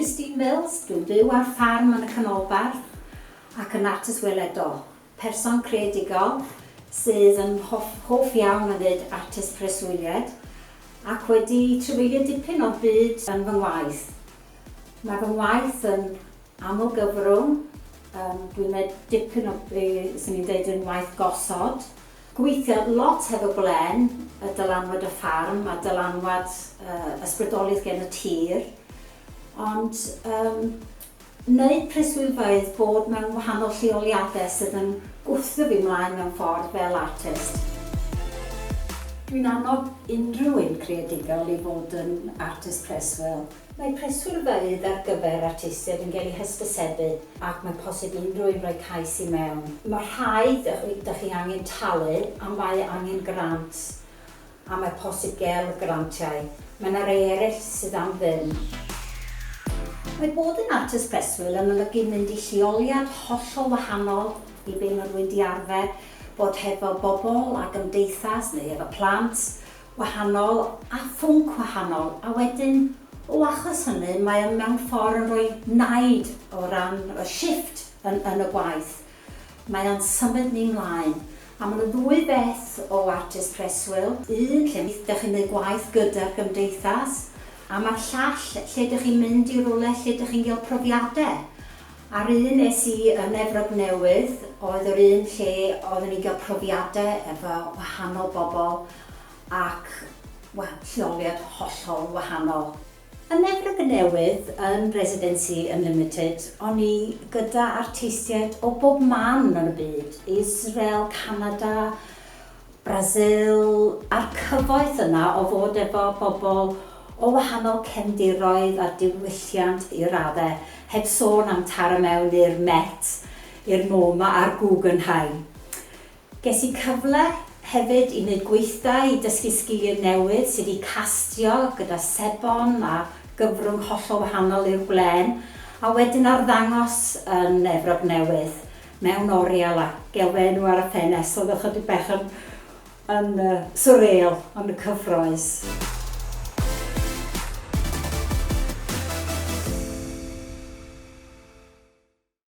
Christine Mills, dwi'n byw ar ffarm yn y canolbarth ac yn artist weledol, person creadigol sydd yn hoff, hoff iawn o wneud artist preswyliad ac wedi trafeilio dipyn o'r byd yn fy ngwaith. Mae fy ngwaith yn aml-gyfrwng, dwi'n gwneud dipyn o be 'swn i'n deud yn waith gosod. Gweithio lot hefo Glen, y dylanwad y ffarm a dylanwad ysbrydoliaeth gen y tir, ond yym wneud preswylfeydd bod mewn wahanol lleoliadau sydd yn gwthio fi mlaen mewn ffordd fel artist. Dwi'n annog unrhyw un creadigol i fod yn artist preswyl. Mae preswylfeydd ar gyfer artistiaid yn gael eu hysbysebu ac mae posib i unrhyw un roi cais i mewn. Mae rhai dych chi angen talu a mae angen grant a mae posib gael grantiau. Mae yna rai eraill sydd am ddim. Mae bod yn artist preswyl yn olygu mynd i lleoliad hollol wahanol i be mae rhywun di arfer, bod hefo bobl a gymdeithas neu efo plant, wahanol a phwnc wahanol, a wedyn o achos hynny mae o mewn ffordd yn rhoi naid o ran y shifft yn yn y gwaith. Mae o'n symud ni mlaen. A ma' 'na ddwy beth o artist preswyl, un lle dych chi'n neud gwaith gyda'r gymdeithas, a ma'r llall lle dych chi'n mynd i rywle lle dych chi'n gael profiade. A'r un es i yn Efrog Newydd oedd yr un lle oeddwn i'n gael profiade efo wahanol bobl ac wel, lleoliad hollol wahanol. Yn Efrog Newydd, yn Residency Unlimited, o'n i gyda artistiaid o bob man yn y byd, Israel, Canada, Brasil, a'r cyfoeth yna o fod efo bobl o wahanol cefndiroedd a diwylliant i raddau, heb sôn am taro mewn i'r Met, i'r MoMA a'r Guggenheim. Ges i cyfle hefyd i wneud gweithdai i dysgu sgiliau newydd sydd i castio gyda sebon a gyfrwng hollol wahanol i'r gwlen, a wedyn arddangos yn Efrog Newydd mewn oriel a gael fy enw ar y ffenest, oedd ychydig bach yn yn surreal ond yn cyffrous.